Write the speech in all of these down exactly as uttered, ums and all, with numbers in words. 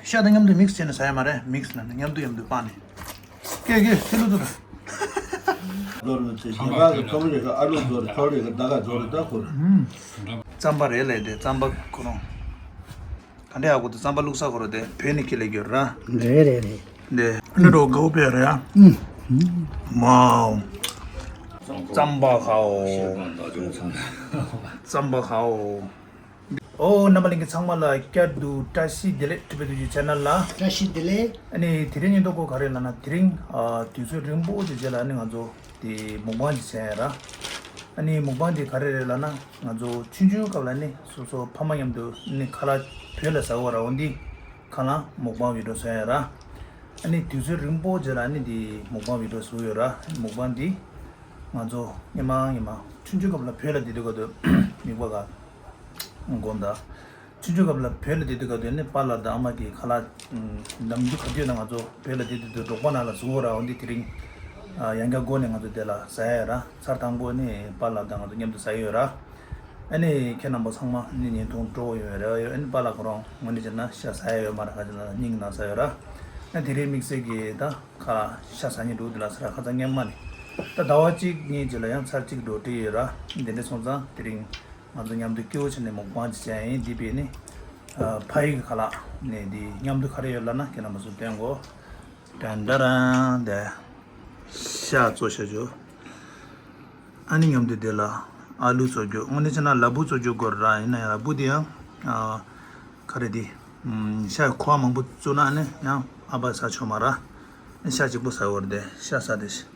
ཤ་དང་མཉམ་དུ་མིག་སི་བྱས་ནས་ཟ་ཡ་མ་རེད། མིག་སི་ལ་ནི་མཉམ་དུ་མཉམ་དུ་སྤངས་ནས། ཀྱེ་ཀྱེ་ཚེ་ལུ་ཚུར། ལོར་མི་ཚེ་ཞལ་འབག་གི་ཚོམ་རེ་ཁ་ཨ་ལུ་ཚོར་ཚོར་རེ་ཁ་ད་ག་ཚོར་རེ་ད་ཁོ་ར། རྩམ་པ་རེད་ལས་དེ་རྩམ་པ་ཁོ་རང་། ག་འདྲ་ཡག་པོ་འདུག་རྩམ་པ་བླུགས་ས་ཁོ་ར་དེ་བོད་ནས་ཁྱེར་ལས་རྒྱུ་ར། རེད་རེད་རེད། འདི་འདི་འགྲོ་དགའ་བོ་དཔེ་རེད་ཨ། ཨུམ། མའོ། རྩམ་པ་ཁའོ། རྩམ་པ་ཁའོ། ཨོ་རྣམ་པ་ལྷན་རྒྱས་ཚང་མ་ལ་བསྐྱར་དུ་བཀྲ་ཤིས་བདེ་ལེགས། ཁྲི་པའི་དུས་ཀྱི་ཆེ་ན་ལ། བཀྲ་ཤིས་བདེ་ལེགས། ཨ་ནི་དེ་རིང་ཉིན་ཐོ་གོ་ག་རེ་ལབ་ན་དེ་རིང་ཨ་དུས་ཚོད་རིང་པོ་ཅིག་རྗེས་ལ་ཨ་ནི་ང་ཚོ་དེ་མུག་པང་ཅིག་བྱས་ཡ་ར། ཨ་ནི་མུག་པང་དེ་ག་རེ་རེད་ལབ་ན་ང་ཚོ་ཆུང་ཆུང་སྐབས་ལ་ནི་སོ་སོ་ཕ་མ་མཉམ་དུ་ནི་ཁ་ལག་བོད་ལ་ཟ་བ་ར། འོ་འདི་ཁ་ལག་མུག་པང་བི་ཌིའོ་བཟོ་ཡ་ར། ཨ་ནི་དུས་ཚོད་རིང་པོ་རྗེས་ལ་ནི་དེ་མུག་པང་བི་ཌིའོ་བཟོ་ཡོད་ར། མུག་པང་དེ་ང་ཚོ་སྔོན་མ་སྔོན་མ་ཆུང་ཆུང་སྐབས་ལ་བོད་ལ་བསྡད་དུས་སྐབས་དུ་མིག་པ་ག་དགོངས་དག་ཆུང་ཆུང་སྐབས་ལ་བོད་ལ་བསྡད་དུས་སྐབས་དུ་ནི་པཱ་ལགས་དང་ཨ་མ་གི་ཁ་ལག་ནམ་རྒྱུན་ག་དུས་ན་ང་ཚོ་བོད་ལ་བསྡད་དུས་དུ་འབྲོག་པ་ནང་ལ་བཟོ་བ་ར། འོ་འདི་དེ་རིང་ཡང་བསྐྱར་སྒོ་ནས་ང་ཚོ་དེ་ལ་ཟ་ཡ་ར། ཚར་དང་པོ་ནི་པཱ་ལགས་དང་ང་ཚོ་མཉམ་དུ་ཟ་ཡི་ཡོད་ར། ཨ་ནི་ཁྱེད་རྣམ་པ་ཚང་མ་ནི་ཉིན་ཐུང་སྤྲོ་བོ་ཡོད་རེད་ཡོད། ཨ་ནི་པཱ་ལགས་ཁོ་རང་ངོ་ནས་བྱས་ན་ཤ་ཟ་ཡ་ཡོད་མ་རེད། ཁ་ཅིག་ན་སྙིང་ན་ཟ་ཡོད་ར། ཨ་དེ་རིང་དམིགས་བསལ་གྱི་ད་ཁ་ཤ་ཟ་ཉིན་འགྲོ་འདི་ལ་ཟེར་ར། ཁ་ཚ་སྙན་མ་ནི་ད་ཟླ་བ་གཅིག་གཉིས་རྗེས་ལ་ཡང་ཚར་གཅིག་འགྲོ་བྲིས་ཡོད་ར། འདི་འདྲ་སོང་ཙང་དེ་རིང་ང་ཚོ་མཉམ་དུ་སྐྱིད་པོ་བྱས་ནས་མུག་པང་ཅིག་བྱས་ཡིན། འདི་བས་ནི་ཕ་ཡི་གི་ཁ་ལག་ནས་འདི་མཉམ་དུ་ག་རེ་ཡོད་ལབ་ན་ཁྱེད་རྣམ་པ་ཚོ་སྟོན་གོ། དྲན་དྲ་རང་དེ་ཤ་བཙོ་ཤ་ཅོ། ཨ་ནི་མཉམ་དུ་དེ་ལ་ཨ་ལུ་བཙོ་རྒྱུ། དངོས་གནས་བྱས་ན་ལ་ཕུག་བཙོ་རྒྱུ་དགོས་ར། ཡིན་ན་ཡང་ལ་ཕུག་དེ་ཡང་ཨ་ག་རེ་དེ་ཤ་ཁོ་བ་མང་པོ་བཙོ་ན་ཨ་ནི་ཡང་ཨ་ཕ་ཟ་ཆོག་མ་ར། ཤ་གཅིག་པོ་ཟ་བར་དེ་ཤ་ཟ་དེ་ཤ།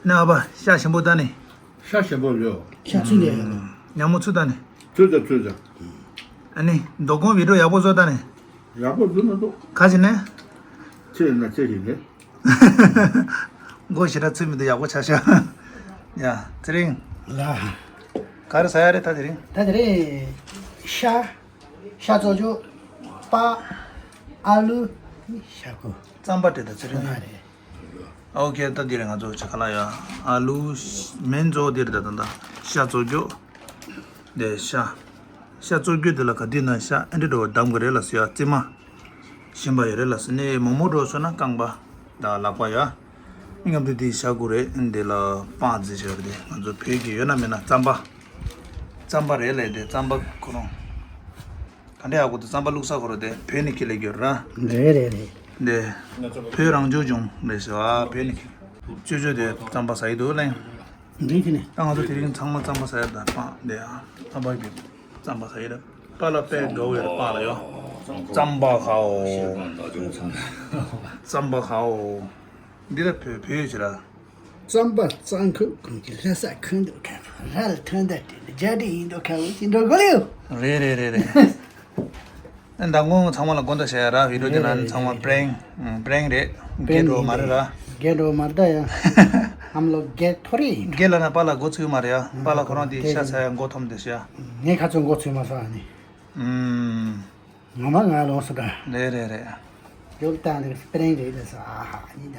ཨ་ནི་ཨ་ཕ་ཤ་ཞིམ་པོ་ད་ནི། ཤ་ཞིམ་པོ་ཡོད། ཤ་ཚུལ་ལས་ཡོད། ཉ་མོ་ཚུལ་ད་ནི། ཚུལ་ད་ཚུལ་ད། ཨ་ནི་རྡོ་ཀོང་བི་ཌིའོ་ཡག་པོ་བཟོ་ད་ནི། ཡག་པོ་བཟོ་མི་འདུག་ག་ཅི་ནས། ཚེ་ན་ཚེ་ཞིག་རེད། མགོ་ཞེ་དྲག་ཚོད་མི་འདུག་ཡག་པོ་ཆགས་ཤག་ཡ་ཚེ་རིང་། ལ། ག་རེ་ཟ་ཡ་རེད་ད་དེ་རིང་། ད་དེ་རིང་ཤ། ཤ་བཙོ་རྒྱུ། པགས། ཨ་ལུ། ཤ་ཁུ། རྩམ་པ་དེ་ད་ཚེ་རིང་། ང་རེད། ཨོ་ཁེ། ད་དེ་རིང་ང་ཚོ་ཆ་ག་ལ་ཡ་ཨ་ལུ། མིན་བཙོ་དེ་རེད་ད་ད་ད་ཤ་བཙོ་རྒྱུ། དེ་ཤ། ཤ་བཙོ་རྒྱུ་དེ་ལ་ག་དུས་ན་ཤ་ཨེ་འདྲ་འགྲོ་བ་བསྡམ་གི་རེད་ལ་ཟེར་ཡ་རྩིབ་མ། ཞིམ་པ་ཡོད་རེད་ལ་ཟེར་ནས་མོག་མོག་འགྲོ་སོང་ན་རྐང་པ་དང་ལག་པ་ཡ། མཉམ་དུ་དེ་ཤ་ཁུ་རེད། འདི་ལ་སྤགས་རྫི་བྱས་རེད། ང་ཚོ་བོད་ཀྱི་ཡོད་ན་མེད་ན་རྩམ་པ། རྩམ་པ་རེད་ལས་དེ་རྩམ་པ་ཁོ་རང་། ག་འདྲ་ཡག་པོ་འདུག་རྩམ་པ་བླུགས་ས་ཁོ་ར་དེ་བོད་ནས་ཁྱེར་ལས་རྒྱུ་ར། རེད་རེད་རེད། འདི་བོད་རང་སྐྱོང་ལྗོངས་རེད་ཟེར་བ་བོད་ནས་ཁྱེར། ཅོ་ཅོ་དེ་རྩམ་པ་ཟ་ཡི་འདུག་ལན། འདི་ཁྱེར་ནས། ད་ང་ཚོ་དེ་རིང་ཚང་མ་རྩམ་པ་ཟ་ཡ་ད་སྤགས་འདི་ཨ་ཕ་གི་རྩམ་པ་ཟ་ཡི་ར། པཱ་ལགས་དཔེ་དགའ་བོ་ཡོད་ར་པཱ་ལགས་ཡོ། རྩམ་པ་ཁའོ། རྩམ་པ་ཁའོ། འདི་ར་བོད་བོད་ཡོད་ཅི་ར། རྩམ་པ་རྩམ་ཁུག་ཁོང་གི་ལྷ་ས་ཁུན་འདུག་ཁ་ཁོ་ར་ལ་ཐོན་ད་དེ་རྒྱ་འདྲེ་ཡིན་འདུག་ཁ་འུ་ཅི་འགྲོ་དགོས་ལེ་ཡོ། རེད་རེད་རེད་རེད། ཨ་ད་ངོ་ཚང་མ་ལ་དགོངས་དག་བཞག་ཡ་ར། བི་ཌིའོ་དེ་ན་ཚང་མ་པྲེང་པྲེང་རེད། རྒྱ་འགྲོ་མ་རེད་ར། རྒྱ་འགྲོ་མ་རེད་ད་ཡ། ཧམ་ལོ་རྒྱ་ཐོ་རེ་ཡིན། རྒྱ་ལ་ན་པཱ་ལགས་མགོ་ཚོས་མ་རེད་ཡ། པཱ་ལགས་ཁོ་རང་དེ་ཤ་ཟ་ཡ་མགོ་འཐོམ་དེ་ཤ། ངས་ཁ་ཚོད་མགོ་ཚོས་མ་སོང་ཨ་ནི། ཨུམ། ངོ་མ་ང་ལོངས་སུ་ག་རེད་རེད་རེད། ཡོག་ཏང་ནི་སྤྲིན་རེད་ལ་ས་ཨ་ཧ་ནི་ད།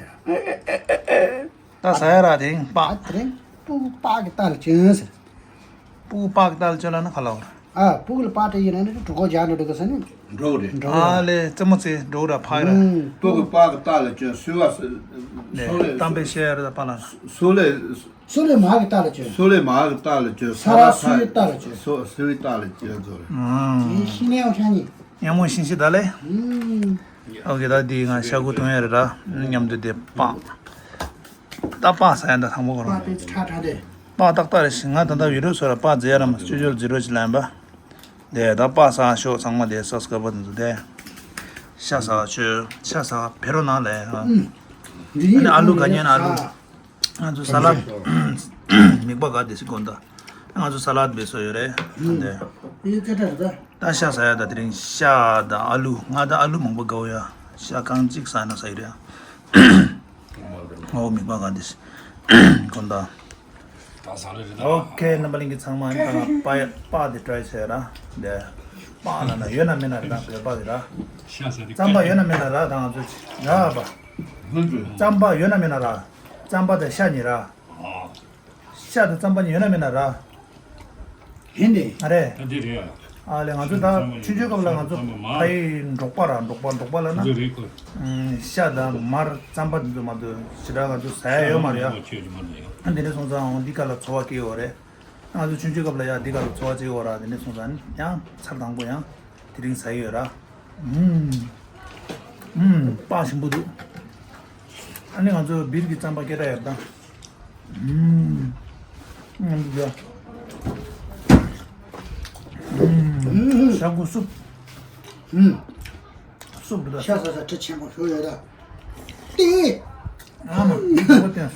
ད་ཟ་ཡ་ར་དེང་པགས། ཨ་དེ་རིང་སྤུ་གུ་པགས་ཀྱི་རྟ་ལ་བཅོན་ཟེར། སྤུ་གུ་པགས་ཀྱི་རྟ་ལ་བཅོན་ལ་ན་ག་ལ་བར། ཨ་སྤུ་གུ་ལ་པགས་རྟ་ཡིན་ན་ནི་གྲུ་གོ་རྒྱག་འགྲོ་འགྲོ་གི་ས་ནི། འགྲོ་རེད། འགྲོ་ཨ་རེད། ལེ་རྩེད་མོ་རྩེ་འགྲོ་ར་ཕ་གི་ར། ཨུམ། སྤུ་གུ་པགས་ཀྱི་རྟ་ལ་བཅོན་སུ་བ་སུ་ལེ་སུ་ལེ་གཏམ་དཔེ་བཤད་ཡ་ར་ད་པཱ་ལགས། སུ་ལེ། སུ་ལེ་མ་གི་རྟ་ལ་བཅོལ། སུ་ལེ་མ་གི་རྟ་ལ་བཅོལ། ས་ར་སུའི་རྟ་ལ་བཅོལ། སུ་སུའི་རྟ་ལ་བཅོལ་ཚོ་རེད། ཨང་། དེ་ཤི་ནས་འོ་ཤ་ཉི། ཉ་མོ་ཤིང་ཤི་ད་ལེ། ཨང་། ཨོ་ཀེ་ད་འདི་ང་ཤ་ཁུ་འཐུང་ཡ་རེད་ར། མཉམ་དུ་དེ་སྤགས། ད་སྤགས་ཟ་ཡ་ད་དང་པོ་ག་རང་། སྤགས་དེ་ཁྲ་ཁྲ་དེ། སྤགས་ཏག་ཏག་རེད་ཤི། ང་ད་ལྟ་བི་ཌིའོ་བཟོ་ར་སྤགས་རྫི་ཡ་ར་མ་སྤྱོད་སྤྱོད་རྫི་རོ་ཅི་ལན་པ། དེ་ད་སྤགས་ཟ་ཤོག་ཚང་མ་དེ་སབ་སི་ཀ་རབ་པ་དེ་ཚོ་དེ། ཤ་ཟ་ཆོས་ཤ་ཟ་བེ་རོ་ནང་ལས། ཨང་། འདི་ཨ་ནི་ཨ་ལུ་ག་ཉན་ཨ་ལུ། ང་ཚོ་ས་ལད། མིག་པ་ག་དེ་སི་གོ་འདའ། ང་ཚོ་ས་ལད་བེ་སོ་ཡོད་རེད། ཨང་། དེ། ཡི་ཀ་ཏ་རེད་ད། ད་ཤ་ཟ་ཡ་ད་དེ་རིང་ཤ་ད་ཨ་ལུ་ང་ད་ཨ་ལུ་མང་པོ་དགའ་བོ་ཡ། ཤ་རྐང་གཅིག་ཟ་ན་ཟ་ཡི་རེད། ཨོ་མིག་པ་ག་དེ་སི་གོ་འདའ། ད་ཟ་ལེ་རེད་ད། ཨོ་ཁེ། རྣམ་པ་ལྷན་རྒྱས་ཚང་མ་ཨ་ནི་ད་ང་པ་པ་དེ་ཊ་རའི་བྱས་ར། དེ་པ་ལ་ན་ཡོད་ན་མེད་ན་ར་བོད་པ་གི་ར། ཤ་ཟ་དེ་རྩམ་པ་ཡོད་ན་མེད་ན་ར་ད་ང་ཚོ་ར་པ། རྩམ་པ་ཡོད་ན་མེད་ན་ར། རྩམ་པ་དང་ཤ་གཉིས་ར། ཨ། ཤ་དང་རྩམ་པ་གཉིས་ཡོད་ན་མེད་ན་ར། ཡིན་ཏེ། ཨ་རེད། ད་འདི་རེད། ཨ་ལས། ང་ཚོ་ད་ཆུང་ཆུང་སྐབས་ལ་ང་ཚོ་ཕ་ཡི་འབྲོག་པ་ར། འབྲོག་པ་འབྲོག་པ་ལ་ན། ཤ་དང་མར་རྩམ་པ་འདི་ཚོ་མ་གཏོགས་ཞེ་དྲག་ང་ཚོ་ཟ་ཡ་ཡོད་མ་རེད་ཡ། ཨ་འདི་འདྲ་སོང་ཙང་འོ་འདི་ག་ལ་ཚོར་བ་སྐྱེ་ཡོད་རེད། ང་ཚོ་ཆུང་ཆུང་སྐབས་ལ་ཡ་འདི་ག་ལ་ཚོར་བ་སྐྱེ་ཡོད་ར། དེ་འདྲ་སོང་ཙང་ཡང་ཚར་དང་པོ་ཡང་དེ་རིང་ཟ་ཡི་ཡོད་ར། ཨུམ། ཨུམ། པགས་ཞིམ་པོ་འདུག་ཨ་ནི་ང་ཚོ་སྦིར་གྱི་རྩམ་པ་སྐད་གྲགས་ཡོད་ད། ཨུམ། ཨུམ། ཡ། ཨུམ། ཤ་ཁུ་སུབ། ཨུམ། སུབ་འདུག་ད། ཤ་ཟ་ས་དྲི་ཆེན་པོ་ཞུ་ཡོད་ད། ཏི། ཨ་མ། མི་འདུག་པ་བསྟན།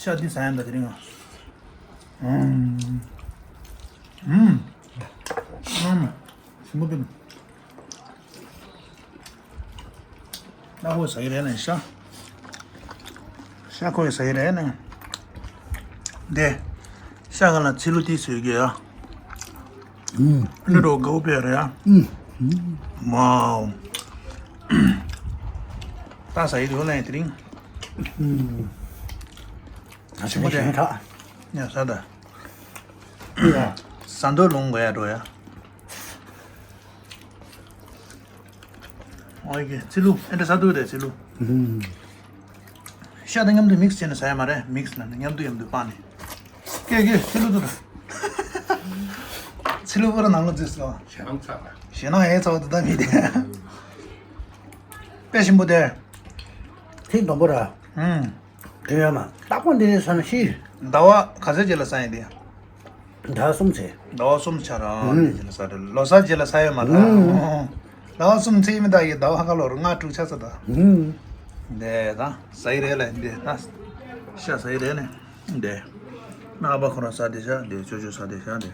ཤ་འདི་ཟ་ཡང་ད་དེ་རིང་ང་། ཨུམ། ཨུམ། ཨུམ། ཞིམ་པོ་འདུག་ཨ་ཁོས་ཟ་གི་རེད་ནས་ཤ། ཤ་ཁོས་ཟ་གི་རེད་ནས། འདི། ཤ་ག་ལ་ཚི་ལུ་ཏི་ཟོས་གི་ཡ། ཨུམ། ཨ་ནི་རོ་དགའ་བོ་དཔེ་རེད་ཡ། ཨུམ། མའོ། ད་ཟ་ཡི་འདུག་ལ་ཡ་དེ་རིང་། ཨུམ། ང་ཞིམ་པོ་དེ་ཞིམ་དྲགས། ཡ་ཟ་ད། ཡ། ཟ་འདོད་ལོང་གོ་ཡ་འགྲོ་ཡ། ཨོ་ཡེ། ཚི་ལུ་ཨེ་འདྲ་ཟ་འདུག་རེད་ཚི་ལུ། ཨུམ། ཤ་དང་མཉམ་དུ་མིག་སི་བྱས་ནས་ཟ་ཡ་མ་རེད། མིག་སི་ལ་ནི་མཉམ་དུ་མཉམ་དུ་སྤངས་ནས། ཀྱེ་ཀྱེ་ཚི་ལུ་དུ། ཚི་ལུ་པོ་ར་ནང་ལོ་རྫིས་སོ། ཞེད་སྣང་ཚ་བ། ཞེད་སྣང་ཧེ་ཚ་བ་དུ་ད་མི་དེ། དཔེ་ཞིམ་པོ་དེ། ཐིག་སྡོང་པོ་ར། ཨུམ། དེ་ཡོད་མ། ལྟག་པོ་འདི་ནས་ས་ན་ཤི། ཟླ་བ་ག་ཚོད་རྗེས་ལ་ས་ཡིན་དེ། ཟླ་བ་གསུམ་ཚེ། ཟླ་བ་གསུམ་ཆ་ར། ཨུམ། རྗེས་ལ་ས་རེད། ལོ་གསར་རྗེས་ལ་ས་ཡོད་མ་རེད། ཨུམ། ཟླ་བ་གསུམ་ཚེ་མི་ད་ཡི་ཟླ་བ་ཧ་ག་ལོར་ལྔ་དྲུག་ཆ་ས་ད། ཨུམ། འདི་ད་ཟ་ཡི་རེད་ལ་འདི་ད། ཤ་ཟ་ཡི་རེད་ནས་འདི། ཨ་ཕ་ཁོ་རང་ཟ་དེ་ཤ་འདི། ཅོ་ཅོ་ཟ་དེ་ཤ་འདི།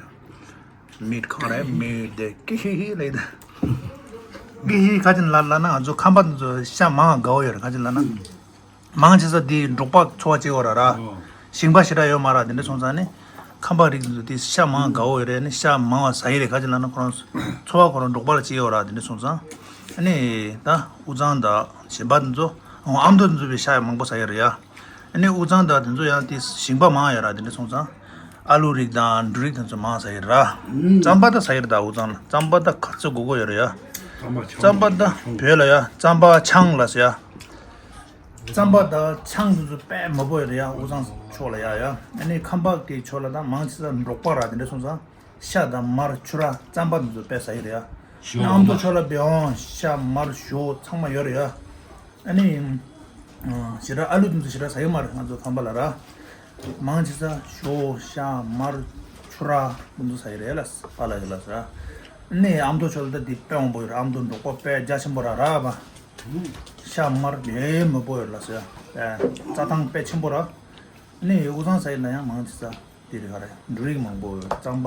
མིད་ཁང་རེད། མིད་དེ་ཀི་ཧི་ཧི་ལེ་ད། ཀི་ཧི་ཧི་ག་ཅིན་ལ་ལ་ན་ང་ཚོ་ཁམས་པ་ཚོ་ཤ་མང་དགའ་བོ་ཡོད་རེད། ག་ཅིན་ལ་ན། མང་ཆེ་ས་དེ་འབྲོག་པ་ཚོ་བ་སྐྱེ་བོ་ར་ར། ཨོ། ཞིང་པ་ཞེ་དྲག་ཡོད་མ་ར། དེ་འདྲ་སོང་ཙང་ནི། ཁམས་པ་རིགས་ཚོ་དེ་ཤ་མང་དགའ་བོ་ཡོད་རེད། ནི་ཤ་མང་བ་ཟ་ཡི་རེད། ག་ཅི་ལ་ན་ཁོ་རང་ཚོ་བ་ཁོ་རང་འབྲོག་པ་ལ་སྐྱེ་བོ་ར། དེ་འདྲ་སོང་ཙང་། ཨ་ནི་ད་དབུས་གཙང་དང་གཞན་པ་དེ་ཚོ་ཨ་མདོ་དེ་ཚོ་བའི་ཤ་ཡ་མང་པོ་ཟ་ཡི་རེད་ཡ། ཨ་ནི་དབུས་གཙང་དང་དེ་ཚོ་ཡང་དེ་ཞིང་པ་མང་ཡོད་ར། དེ་འདྲ་སོང་ཙང་། ཨ་ལུ་རིགས་དང་འབྲུ་རིགས་དེ་ཚོ་མང་ཟ་ཡི་ར། རྩམ་པ་ད་ཟ་ཡི་རེད། ད་དབུས་གཙང་ལ་རྩམ་པ་ད་ག་ཚོད་དགོས་དགོས་ཡོད་རེད་ཡ། རྩམ་པ་ད་བོད་ལ་ཡ་རྩམ་པ་ཆང་ལ་ཟེར་ཡ། རྩམ་པ་དང་ཆང་དེ་ཚོ་དཔེ་མང་པོ་ཡོད་རེད་ཡ། དབུས་གཙང་ཕྱོགས་ལ་ཡ་ཡ། ཨ་ནི་ཁམས་པ་གི་ཕྱོགས་ལ་ད་མང་ཆེ་ས་འབྲོག་པ་ར། དེ་འདྲ་སོང་ཙང་ཤ་དང་མར་ཕྱུར་ར་རྩམ་པ་དེ་ཚོ་དཔེ་ཟ་ཡི་རེད་ཡ། ཨ་མདོ་ཕྱོགས་ལ་བེ་ཧོང་ཤ་མར་ཞོ་ཚང་མ་ཡོད་རེད་ཡ། ཨ་ནི་ཞེ་དྲག་ཨ་ལུ་དེ་ཚོ་ཞེ་དྲག་ཟ་ཡི་མ་རེད། ང་ཚོ་ཁམས་པ་ལ་ར། མང་ཆེ་ས་ཞོ་ཤ་མར་ཕྱུར་ར་དེ་ཚོ་ཟ་ཡི་རེད་ལ། པ་ལ་ཡི་ལ་ཟ། ཨ་ནི་ཨ་མདོ་ཕྱོགས་ལ་ད་དེ་དཔེ་མང་པོ་ཡོད་རེད། ཨ་མདོ་འབྲོག་པ་དཔེ་རྒྱ་ཆེན་པོ་ར་ར་བ། ཤ་མར་ཡེ་མི་པོ་ཡོད་ལ་ཟེར། རྩྭ་ཐང་དཔེ་ཆེན་པོ་ར། ནི་དབུས་གཙང་ས་ཡི་ལ་ཡང་མང་ཆེ་ས་དེ་རེད། ག་རེ་འབྲུ་རིགས་མང་པོ་ཡོད། རྩམ་པ་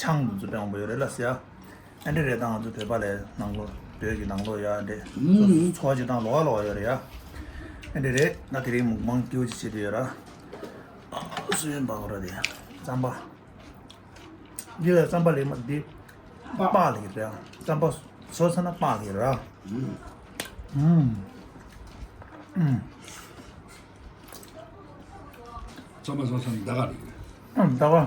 ཆང་དེ་ཚོ་དཔེ་མང་པོ་ཡོད་རེད་ལ་ཟེར། ཨ་འདྲ་རེད། ད་ང་ཚོ་བོད་པ་ལ་ནང་ལོགས་བོད་ཀྱི་ནང་ལོགས་ཡ་འདྲ་སོ་སོ་འཚོ་བ་བྱེད་སྟངས་ལོགས་ཀ་ལོགས་ཀ་ཡོད་རེད་ཡ། ཨ་འདྲ་རེད། ད་དེ་རིང་མུག་མང་སྐྱིད་པོ་ཅིག་བྱེད་དུ་ཡོད་ར། སུ་ཡོན་པ་གོ་ར་དེ་རྩམ་པ། འདི་ལ་རྩམ་པ་ལེགས་མ་འདི། པགས་ལེགས་རེད། རྩམ་པ་བཟོ་ས་ན་པགས་ལེགས་ར། ཨུམ། ཨུམ། རྩམ་པ་བཟོ་ས་ན་ཟླ་ག་ལེགས་རེད། ཨུམ། ཟླ་ག།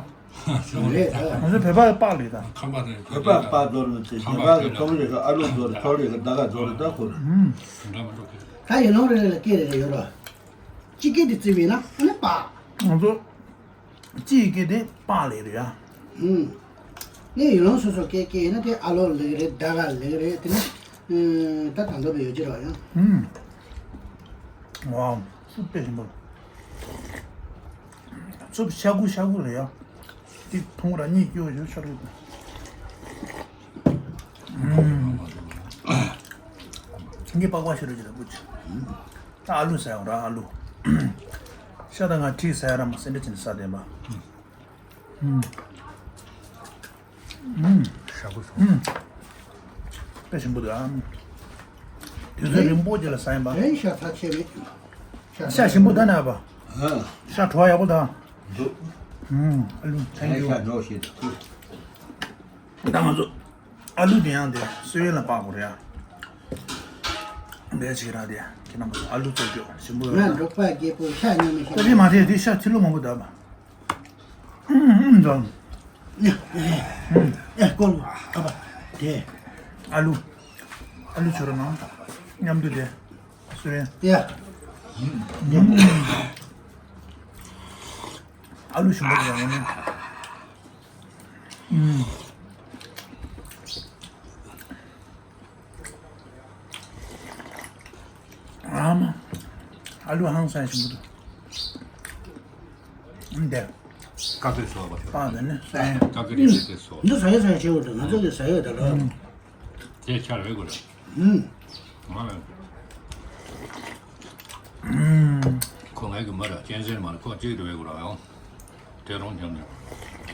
ཟླ་ག་ལེགས་རེད། ང་ཚོ་བོད་པ་པགས་ལེགས་ད། ཁམས་པ་དང་བོད་པ་པགས་བཟོ་རུ་ཚེ། རྒྱ་གར་གྱི་ཚོང་ལས་ཀྱི་ཨ་ལུ་བཟོ་རུ། ཚོང་ལས་ཀྱི་ཟླ་ག་བཟོ་རུ་ད་ཁོ་ར། ཨུམ། ད་ཡིན་ནོ་རེ་རེ་ལ་སྐད་རེ་རེ་ཡོད་ར། སྤྱི་སྐད་དེ་བརྩི་བས་ན་ཨ་ནི་པགས། ང་ཚོ། སྤྱི་ཡི་སྐད་དེ་པགས་ལེགས་རེད་ཡ། ཨུམ། ངས་ཡུལ་ལུང་སོ་སོ་སྐད་སྐད་ཡིན་ན་དེ་ཨ་ལོ་ལེགས་རེད། ཟླ་ག་ལེགས་རེད། དེ་ནི་ཨུམ། ད་དང་ཐོག་པའི་ཡོད་ཀྱི་རེད་ཡ། ཨུམ། ཝའོ། སུབ་དཔེ་ཞིམ་པོ། སུབ་ཤ་ཁུ་ཤ་ཁུ་རེད་ཡ། དེ་འཐུང་ར་གཉིད་སྐྱོ་ཞུ་ཤ་རུ། ཨུམ། ངས་པགས་པ་ཤ་རུ་ཅི་ལ་བུ་ཆུ། ད་ཨ་ལུ་ཟ་ཡོང་ར་ཨ་ལུ། ཤ་ད་ང་ཁྲིད་ཟ་ཡ་ར་མ་སེ་འདྲ་ཅན་ཟ་བསྡད་པ། ཨུམ། ཨུམ། ཤ་ཁུ་སོང་། ཨུམ། དཔེ་ཞིམ་པོ་འདུག་ཨ། དུས་ཚོད་རིང་པོ་རྗེས་ལ་ཟ་ཡིན་པ། དེ་ཤ་ཚ་ཆེ་མེད། ཤ་ཞིམ་པོ་ད་ནས་ཨ་པ། ཨ། ཤ་བྲོ་བ་ཡག་པོ་ད། འདུག་ཨུམ། ཨ་ལུ་ཐེང་ཡུ། ཤ་འགྲོ་ཞིག་འདུག་ད་ང་ཚོ། ཨ་ལུ་དེ་ཡང་དེ་སོལ་ཡས་ལ་སྤགས་དགོས་རེད་ཡ། འདས་ཅིག་ར་དེ་ཁྱེད་རྣམ་པ་ཚོ་ཨ་ལུ་བཙོ་རྒྱུ་ཞིམ་པོ་ཡོད་ན། ང་འབྲོག་པ་རྒད་པོ་ཤ་ཉོ་མི་ཤེས། ད་དེ་མ་དེ་དེ་ཤ་ཁྱི་ལོ་མང་པོ་བསྡད་པ། ཨུམ་ཨུམ་འཛོམས། ཨེ་ཀོ་ལུ་ཨ་པ་དེ། ཨ་ལུ། ཨ་ལུ་བྱུ་རུ་ནང་མཉམ་དུ་དེ། སུ་རེད། ཡ། ཨ་ལུ་ཞིམ་པོ་དེ་ཡང་ནི། ཨ་མ། ཨ་ལུ་ཧང་སང་ཞིམ་པོ་འདུག་འདི། ཀ་ཏོས་སོ་བ་ཤོ། པ་དེ་ནི་སོ་ཡན། ཀ་ཀི་རི་ཏོས་སོ། འདི་ཟ་ཡ་ཟ་ཡ་བྱེད་འོ་ད་ང་ཚོ་གི་ཟ་ཡ་ད་ལ། དེ་ཆར་བའི་གོ་ལ། ང་ལ། ཁོ་ང་གི་མ་ར་གཅན་གཟན་མ་ར་ཁོ་གཅིག་རེ་བའི་གོ་ལ་ཡང་། དེ་རོང་འཇམ་ནས་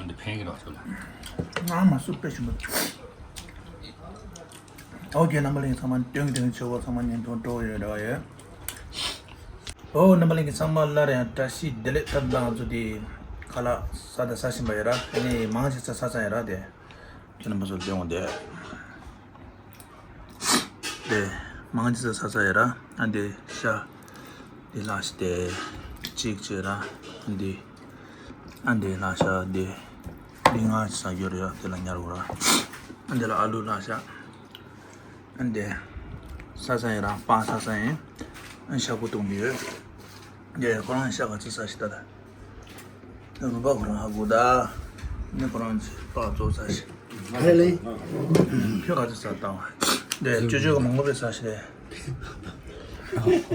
འདི་ཕན་གི་རག་ཚོད་ལ། ང་མ་སུ་དཔེ་ཞིམ་པོ། ཨོ་ཀེ། རྣམ་པ་ལྷན་རྒྱས་ཚང་མ་སྟོན་གི་སྟོན་གི་ཆོག་གོ་ཚང་མ་ཉན་ཐོང་སྤྲོ་ཡོད་ར་ཡོད། ཨོ་རྣམ་པ་ལྷན་རྒྱས་ཚང་མ་སླར་ཡང་བཀྲ་ཤིས་བདེ་ལེགས། ཐབས་དང་ཚོ་དེ་ཁ་ལག་ས་ད་ས་བཞིན་པ་ཡོད་ར། ཨ་ནི་མང་ཆེ་ས་ས་ས་ཡོད་ར་དེ། ཁྱེད་རྣམ་པ་ཚོ་སྟོན་འོང་དེ། དེ་མང་ཆེ་ས་ས་ས་ཡོད་ར། ཨ་འདི་ཤ། འདི་ལ་ཤ་དེ། གཅིག་བྱས་ར། འདི། ཨ་འདི་ལ་ཤ་འདི། འདི་ང་ས་ཡོད་ར་དེ་ལ་ཉར་བ་ར། ཨ་འདི་ལ་ཨ་ལུ་ལ་ཤ། ཨ་འདི། ས་ས་ཡིན་ར་པ་ས་ས་ཡིན། ཨ་ཤ་ཁུ་བཏུང་གི་ཡོད། འདི་ཁོ་རང་ཤ་ག་ཚོད་ས་ཤི་ད་ད། རུ་པ་ཁོ་རང་ཧ་གོ་ད། ནི་ཁོ་རང་ཚོས་པ་ཚོ་ས་ཤི། ཧེ་ལེ། ཁྱོད་ག་ཚོད་ས་བཏང་བ། འདི་ཅོ་ཅོ་ག་མང་པོ་པའི་ས་ཤི་རེད།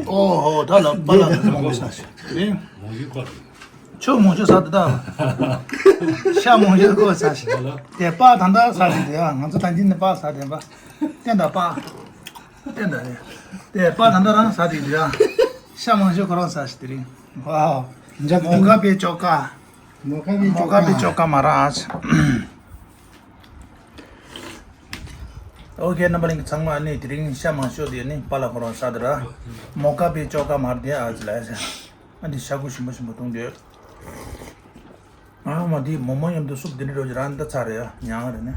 ཨོ་ཧོ་ད་ལ་པ་ལ་ག་ཚོད་མང་པོ་ས་ཤི་རེད། ཁྱོད་མང་ཤོས་ཟ་དེ་ད། ཤ་མང་ཤོས་ཁོ་ཟ་ཞིག་དེ་པ་ད་ད་ཟ་དེ་དེ་ང་ཚོ་ད་འདི་ནི་པ་ཟ་དེ་པ། བསྟན་ད་པ། བསྟན་ད་རེད། དེ་པ་ད་ད་རང་ཟ་དེ་དེ་ཡ། ཤ་མང་ཤོས་ཁོ་རང་ཟ་ཞིག་དེ་རིང་། ཝའོ། མོ་ཀ་པའི་ཅོ་ཀ། མོ་ཀ་པའི་ཅོ་ཀ་མ་ར་ཨ། ཨོ་ཀེ། རྣམ་པ་ལྷན་རྒྱས་ཚང་མ་ནི་དེ་རིང་ཤ་མང་ཤོས་དེ་ནི་པ་ལ་ཁོ་རང་ཟ་དེ་ར། མོ་ཀ་པའི་ཅོ་ཀ་མ་ར་དེ་ཨ་ཙི་ལ་ཨ་ཙི། ཨ་འདི་ཤ་ཁུ་ཞིམ་པོ་ཞིམ་པོ་བཏུང་དེ། ཨ་མ་འདི་མོག་མོག་མཉམ་དུ་སུབ་འདི་འདྲ་འགྲོ་གི་ར་འདི་ཚར་རེད་ཡ། ཉང་རེད་ནི།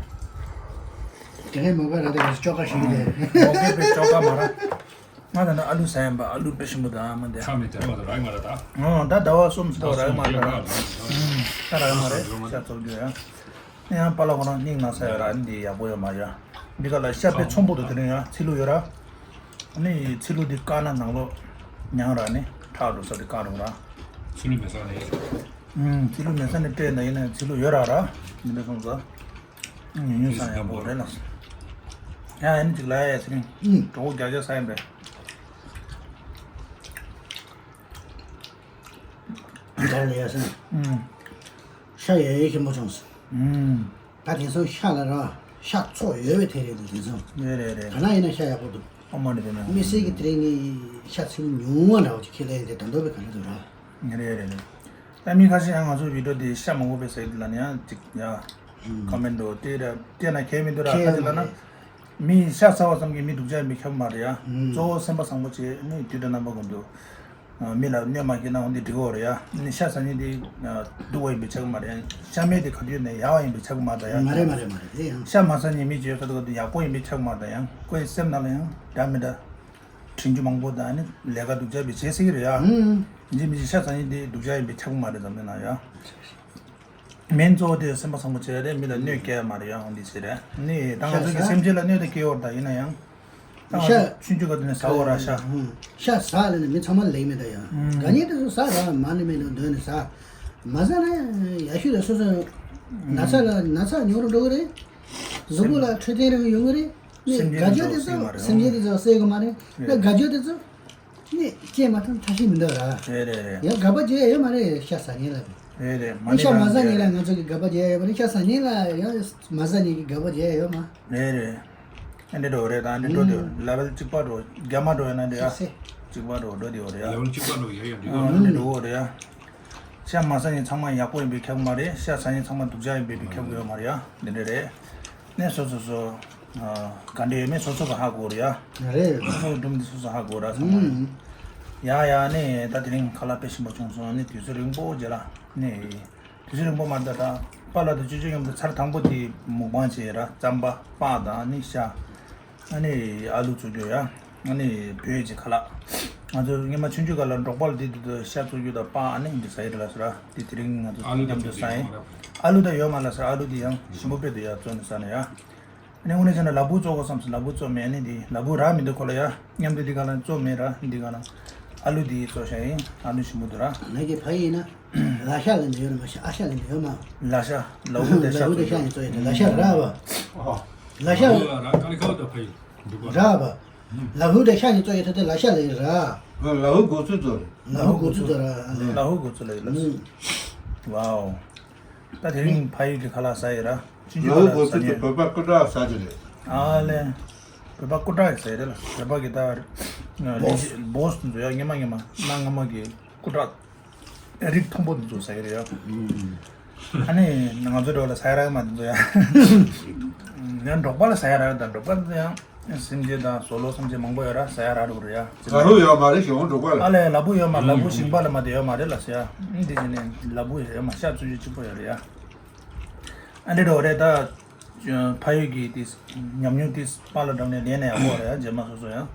དེ་གའི་མོག་ག་ར་དེ་ག་ཅོ་ཀ་ཞིག་རེད། མོག་ག་པའི་ཅོ་ཀ་མ་ར། ང་ད་ནི་ཨ་ལུ་ཟ་ཡིན་པ། ཨ་ལུ་དཔེ་ཞིམ་པོ་དང་ཨ་མ་འདི། ཁ་མི་དེ་མ་དང་ར་མ་ར་ད། ཨ་ད་ཟླ་བ་གསུམ་ཙམ་ར་མ་ར། ད་ར་མ་རེད་ཤ་ཚོགས་རྒྱུ་ཡ། ཡང་པ་ལ་ཁོ་རང་སྙིང་ན་ས་ཡོད་ར། འདི་ཡག་པོ་ཡོད་མ་ཡོད། འདི་ག་ལ་ཤ་དཔེ་ཚོམ་པོ་འདུག་དེ་རིང་ཡ་ཚི་ལུ་ཡོད་ར། ནི་ཚི་ལུ་འདི་བཀག་ན་ནང་ལོགས་ཉང་ར་ནི་ཁྲག་འགྲོ་ས་འདི་བཀག་འགྲོ་ར། ཚི་ལུ་མེད་ས་ནས། ཨུམ། ཚི་ལུ་མེད་ས་ནས་སྤྲད་ན་ཡིན་ན་ཚི་ལུ་ཡོད་ར་ར། འདི་འདྲ་སོང་ཙང་། ཉུང་ཉུང་ས་ཡག་པོ་རེད་ལ། ཡ་ཡིན་ཅིག་ལ་ཡ་ཡ་ཚི་ལིང་། ཨུམ། གྲོགས་རྒྱག་རྒྱག་ས་ཡིན་པས། འདྲ་ལ་ཡ་ས། ཨུམ། ཤ་ཡ་ཡ་ཞིམ་པོ་བྱུང་སོང་། ཨུམ། ད་དེང་སང་ཤ་ལ་ར་ཤ་ཚོགས་ཡོད་པའི་ཐད་རེད་འདུག་དེང་སང་། ཡོད་རེད་རེད། ག་ན་ཡིན་ན་ཤ་ཡག་པོ་འདུག་ཨ་མ་རེད་པས་ན། དམིགས་བསལ་གྱི་དེ་རིང་ངས་ཤ་ཚིལ་ཉུང་བ་འདྲ་བོ་ཅིག་ཁས་ལེན་དེ་ད་འདོད་པའི་ག་འདྲ་འདུག་ར། ཡོད་རེད་རེད་རེད། ད་མི་ཁ་ཤས་ཡང་ང་ཚོའི་བི་ཌིའོ་དེ་ཤ་མང་པོ་དཔེ་ཟ་གི་འདུག་ལབ་ནས་ཡང་ཅིག་ཡ། ཨུམ། ཀོ་མེན་ཊི་འགྲོ་དེ་ར་དེ་ན་ཁས་མི་འདུག་ར། ཁས་ཁ་ཅིག་ལབ་ན། མི་ཤ་ཚ་བ་ཙམ་གྱིས་མི་སྡུག་ཅག་ཡིན་པའི་ཁྱབ་མ་རེད་ཡ། ཨུམ། གཙོ་བོ་སེམས་པ་བཟང་པོ་བྱས་ནས་དུས་དང་རྣམ་པ་ཀུན་ཏུ། མི་ལ་གནོད་མ་སྐྱེལ་ན་འོ་འདི་འགྲིག་གི་རེད་ཡ། ནི་ཤ་ཟ་མཁན་དེ་སྡུག་པ་ཡིན་པའི་ཆ་གི་མ་རེད་ཡ། ཤ་མེད་དེ་ག་དུས་ནས་ཡག་པ་ཡིན་པའི་ཆ་གི་མ་རེད་ཡ། མ་རེད་མ་རེད་མ་རེད་དེ་ཡང་། ཤ་མ་ཟ་མཁན་མི་ཅིག་ཡོད་ས་དེ་ག་དུས་ཡག་པོ་ཡིན་པའི་ཆ་གི་མ་རེད་ཡ། ཁོའི་སེམས་ནང་ལ་ཡང་འདྲ་མི་འདྲ། དྲིན་ཆུ་མང་པོ་དང་ནི་ལས་ཀ་སྡུག་ཅག་བྱེད་སྲིད་ཀྱི་རེད་ཡ། ཨུམ། ཡིན་གཅིག་མིན་གཅིག་ཤ་ཟ་མཁན་དེ་སྡུག་ཅག་ཡིན་པའི་ཆ་གི་མ་རེད་འཛམ་གླིང་ན་ཡ། མིན་གཙོ་བོ་དེ་སེམས་པ་བཟང་པོ་བྱས་རེད། མི་ལ་གནོད་སྐྱེལ་ཡ་མ་རེད་ཡ། འོ་འདི་བྱས་རེད། ནི་ད་ང་ཚོ་གི་སེམས་ཅན་ལ་གནོད་དེ་སྐྱེལ་བར་ད་ཡིན་ན་ཡང་། ད་ང་ཚོ་ཤ་ཆུང་ཆུང་ག་དུས་ནས་ཟ་འོ་ར་ཤ། ཤ་ཟ་ལ་ནི་མི་ཚང་མ་ལེགས་མེད་ད་ཡ། ཨུམ། དགའ་ཉེ་དེ་ཚོ་ཟ་ར་མ་ནི་མེད་ནོ་འདོན་ནི་ཟ། མ་ཟ་ན་ཡ་ཤུ་ལ་སོ་སོ། ན་ཚ་ལ་ན་ཚ་ཉུང་རུ་འགྲོ་གི་རེད། གཟུགས་པོ་ལ་འཕྲོད་བསྟེན་རིགས་ཡོང་གི་རེད། ནི་དགའ་སྐྱོ་དེ་ཚོ་སེམས་ཅན་དེ་ཚོ་སེལ་གི་མ་རེད། ནི་དགའ་སྐྱོ་དེ་ཚོ། ནི་སྐྱེས་མ་ཐག་ཐ་ཤི་མི་འདུག་ར། རེད་རེད་རེད། ཡང་དགག་པ་བྱེད་ཡ་ཡོད་མ་རེད་ཤ་ཟ་མཁན་ལ། རེད་རེད། མ་ནི་ནི་ཤ་མ་ཟ་མཁན་ལ་ང་ཚོ་གི་དགག་པ་བྱེད་ཡ་ཡོད་མ་རེད། ཤ་ཟ་མཁན་ལ་ཡང་མ་ཟ་མཁན་གི་དགག་པ་བྱེད་ཡ་ཡོད་མ། རེད་རེད། ཨ་འདྲ་འགྲོ་རེད། ད་ཨ་འདྲ་འགྲོ་དེ་ལེ་ཝལ་གཅིག་པ་འགྲོ་རྒྱ་མ་འགྲོ་ཡ་ན་འདྲ་ཡ། ཤ་ཟ། གཅིག་པ་འགྲོ་འགྲོ་དེ་ཡོད་རེད་ཡ། ལེ་ཝལ་གཅིག་པ་འགྲོ་ཡ་ཡ་འགྲིག་གོ། ཨ་འདྲ་འགྲོ་གོ་རེད་ཡ། ཤ་མ་ཟ་མཁན་ཚང་མ་ཡག་པོ་ཡིན་པའི་ཁྱབ་མ་རེད། ཤ་ཟ་མཁན་ཚང་མ་སྡུག་ཅག་ཡིན་པའི་ཁྱབ་ཡོད་མ་རེད་ཡ། འདི་འདྲ་རེད། ནས་སོ་སོ་སོ། ག་འདྲ་ཡོད་མེད་སོ་སོ་ག་ཧ་གོ་རེད་ཡ། རེད། སོ་སོ་སྒྲུང་འདི་སོ་སོ་ཧ་གོ་ར་ཚང་མ། ཨུམ། ཡ་ཡ་ནས་ད་དེ་རིང་ཁ་ལག་དཔེ་ཞིམ་པོ་བྱུང་སོང་། ནི་དུས་ཚོད་རིང་པོ་རྗེས་ལ་ནི། དུས་ཚོད་རིང་པོ་མ་འདུག་ད་པཱ་ལགས་དང་ཅོ་ཅོ་མཉམ་དུ་ཚར་དང་པོ་དེ་མུག་པང་བྱས་ར། རྩམ་པ་པགས་དང་ནི་ཤ། ཨ་ནི་ཨ་ལུ་བཙུགས་རྒྱུ་ཡ། ཨ་ནི་བོད་ཀྱི་ཁ་ལག་ ང་ཚོ་སྔོན་མ་ཆུང་ཆུང་སྒང་ལ་འབྲོག་པ་ལ་དེ་དུས་དུ་ཤ་བཙོ་རྒྱུ་དང་སྤགས་ཨ་ནི་འདི་ཟ་ཡི་རེད་ལ་ཟེར་ར། དེ་དེ་རིང་ང་ཚོ་ཨ་ལུ་དང་མཉམ་དུ་ཟ་ཡིན། ཨ་ལུ་དང་ཡོད་མ་ལ་ཟེར། ཨ་ལུ་དེ་ཡང་ཞིམ་པོ་དཔེ་འདུག་ཡ། བཙོས་ནས་ཟ་ན་ཡ། ཨ་ནི་དངོས་གནས་བྱས་ན་ལ་ཕུག་བཙོ་དགོས་བསམ་སོང་། ལ་ཕུག་བཙོ་མེད། ཨ་ནི་དེ་ལ་ཕུག་རག་མི་འདུག་ཁོ་ལ་ཡ། མཉམ་དུ་འདི་ག་ལ་བཙོ་མེད་ར། འདི་ག་ལ་ཨ་ལུ་དེ་བཙོ་བཞག་ཡིན། ཨ་ལུ་ཞིམ་པོ་འདུག་ར། ང་གི་ཕ་ཡིན་ན་ལ་ཤ་ལ་འདི་ཡོད་ན་མ་ཤ་ཨ་ཤ་ལ་འདི་ཡོད་མ། ལ་ཤ་ལ་ཕུག་དེ་ཤ་ལ་ཕུག་དེ་ཤ་ཡིན་བཙོ་ཡོད་དེ་ལ་ཤ་ར་བ། ཨ། ལ་ཤ་ལ་ཕུག་ལ་ར་ཀ་ལི་ཁ་བ་དང་ཕ་ཡིན་འདུག་ག་ར་བ། ལ་ཕུག་དེ་ཤ་ཡིན་བཙོ་ཡོད་དེ་ལ་ཤ་ལ་ཡིན་ར། ལ་ཕུག་གོ་ཚུལ་བཙོ་རེད། ལ་ཕུག་གོ་ཚུལ་བཙོ་ར་ལ། ལ་ཕུག་གོ་ཚུལ་ལ་ཡིན་ལ། ཝའོ། ད་དེ་རིང་ཕ་ཡུལ་གྱི་ཁ་ལག་ཟ་ཡི་ར། ཅི་ལ་ཕུག་གོ་ཚུལ་གྱི་བོད་པ་སྐུ་དྲག་ཟ་གི་རེད། ཨ་ལེ། བོད་པ་སྐུ་དྲག་གི་ཟ་ཡི་རེད་ལ། བོད་པ་གི་ད་ལས་བོས་བོས་འདུག་ཡ། སྔོན་མ་སྔོན་མ་གནའ་སྔ་མོ་གི་སྐུ་དྲག་རིགས་མཐོན་པོ་འདི་ཚོ་ཟ་ཡི་རེད་ཡ། ཨ་ནི་ང་ཚོ་འགྲོ་ལ་ས་ཡ་ར་མ་འདི་ཚོ་ཡ། ཡང་འབྲོག་པ་ལ་ས་ཡ་ར་དང་འབྲོག་པ་འདི་ཡང་སེམས་ཅན་དང་ཟོག་ལོག་སེམས་ཅན་མང་པོ་ཡོད་ར། ས་ཡ་ར་འགྲོ་རེད་ཡ། ལ་ཕུག་ཡོད་མ་རེད་ཞེས་འོང་འབྲོག་པ་ལ། ཨ་ལས་ལ་ཕུག་ཡོད་མ། ལ་ཕུག་ཞིང་པ་ལ་མ་དེ་ཡོད་མ་རེད་ལ་ཟེར་ཡ། འདི་བྱས་ནས་ལ་ཕུག་ཡོད་མ། ཤ་བཙོ་རྒྱུ་གཅིག་པོ་ཡོད་རེད་ཡ། ཨ་འདྲ་འགྲོ་རེད་ད། ཕ་ཡུལ་གྱི་དེ་ཉམས་མྱོང་དེ་པཱ་ལགས་འགྲམ་ནས་ལེན་ན་ཡག་པོ་རེད་ཡ། རྗེས་མ་སོ་སོ་ཡང་།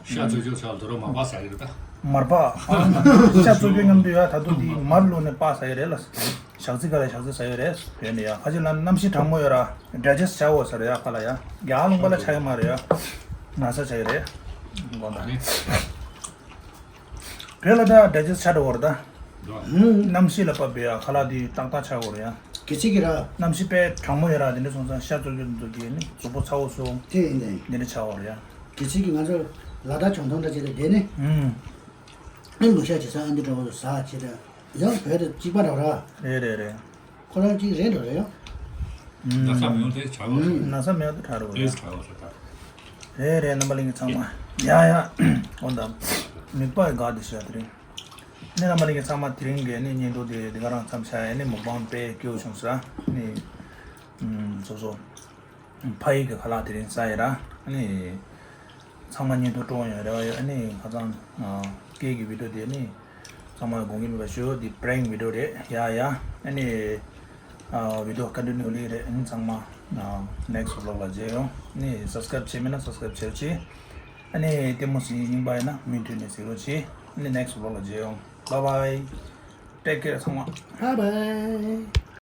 ཤ་བཙོ་རྒྱུ་ཆགས་དུས་ར་མར་པ་ཟ་ཡི་རེད་ད། མར་པ། ཤ་བཙོ་རྒྱུ་མཉམ་དུ་ཡ་ད་དུང་དེ་མར་བླུགས་ནས་པ་ཟ་ཡི་རེད་ལ། ཞག་ཚི་ག་ལ་ཞག་ཚི་ཟ་ཡི་རེད། བྱས་ནས་ཡ་ཁ་ཅིག་ལ་གནམ་གཤིས་གྲང་མོ་ཡོད་ར། ཌའི་ཇེ་སི་ཊི་བྱ་འོ་ཟེར་ཡ། ཁ་ལ་ཡ་རྒྱ་ལུང་པ་ལ་ཆགས་ཡོད་མ་རེད་ཡ། ན་ཚ་ཆགས་ཡི་རེད། དགོངས་དག་བོད་ལ་ད་ཌའི་ཇེ་སི་ཊི་ཆགས་འགྲོ་བ་རེད་ད། གནམ་གཤིས་ལ་བབས་པའི་ཡ་ཁ་ལག་དེ་ཏག་ཏག་ཆགས་དགོས་རེད་ཡ། གལ་སྲིད་ཀྱི་ར། གནམ་གཤིས་དཔེ་གྲང་མོ་ཡོད་ར། དེ་འདྲ་སོང་ཙང་ཤ་བཙོ་རྒྱུ་འདུག་གི་ནི་གཟུགས་པོ་ཚ་བོ་སོང་། དེ་ཡིན་ནའི། དེ་འདྲ་ཆགས་དགོས་རེད་ཡ། གལ་སྲིད་ཀྱི་ང་ཚོ་ལ་དྭགས་གྱོང་ཐོང་འདྲ་བྱས་ཏེ་བསྡད་ནི། ཨུམ། ཨེ་ལུ་ཤ་བྱེད་ས་ཨ་འདི་འདྲ་བོ་ཟ་བྱེད་ད། ཡང་བོད་དུ་གཅིག་པ་འདྲ་བོ་ར། རེད་རེད་རེད། ཁོ་རང་གཅིག་རེད་འགྲོ་རེད་ཡང་། ན་ཚ་མེད་དེ་ཆགས་ཡོད་ས། ན་ཚ་མེད་དེ་ཁྲ་རོ་རེད། ཨེས་ཁྲ་ཡོད་ས་ད། རེད་རེད། རྣམ་པ་ལྷན་རྒྱས་ཚང་མ། ཡ་ཡ། འོ་ད། མིག་པ་ཡི་དགའ་དེ་ཤ་དེ་རིང་། ནི་རྣམ་པ་ལྷན་རྒྱས་ཚང་མ་དེ་རིང་གི་ནི་བརྙན་ཐུང་དེ་དེ་ག་རང་མཚམས་བཞག་ཡ། ནི་མུག་པང་དཔེ་སྐྱིད་པོ་བྱུང་ས་ནི། ཨུམ། སོ་སོ། ཕ་ཡུལ་གྱི་ཁ་ལག་དེ་རིང་ཟ་ཡི་ར། ནི། ཚང་མ་བརྙན་ཐུང་སྤྲོ་ཡོང་རེ་བ་ཡོད། ཨ་ནི་ཁ་སང་སྐད་ཀྱི་བི་ཌིའོ་དེ་ནི་ཚང་མ་དགོངས་ཀྱི་མེད་པ་ཞུ། འདི་པྲེང་བི་ཌིའོ་རེད་ཡ་ཡ། ཨ་ནི་བི་ཌིའོ་ཀོན་ཊི་ནིའུ་ལི་རེད། ཨ་ནི་ཚང་མ་ནེག་སི་ཊི་བི་ལོག་ལ་མཇལ་ཡོང་། ཨ་ནི་སབ་སི་ཀ་རེབ་བྱས་མེད་ན་སབ་སི་ཀ་རེབ་བྱེད་རོགས་གྱིས། ཨ་ནི་ལྟད་མོ་གཟིགས་མཁན་ཡིན་པ་ཡིན་ན་མུ་མཐུད་ནས་གཟིགས་རོགས་གྱིས། ཨ་ནི་ནེག་སི་ཊི་བི་ལོག་ལ་མཇལ་ཡོང་། Bye bye. Take care ཚང་མ། Bye bye.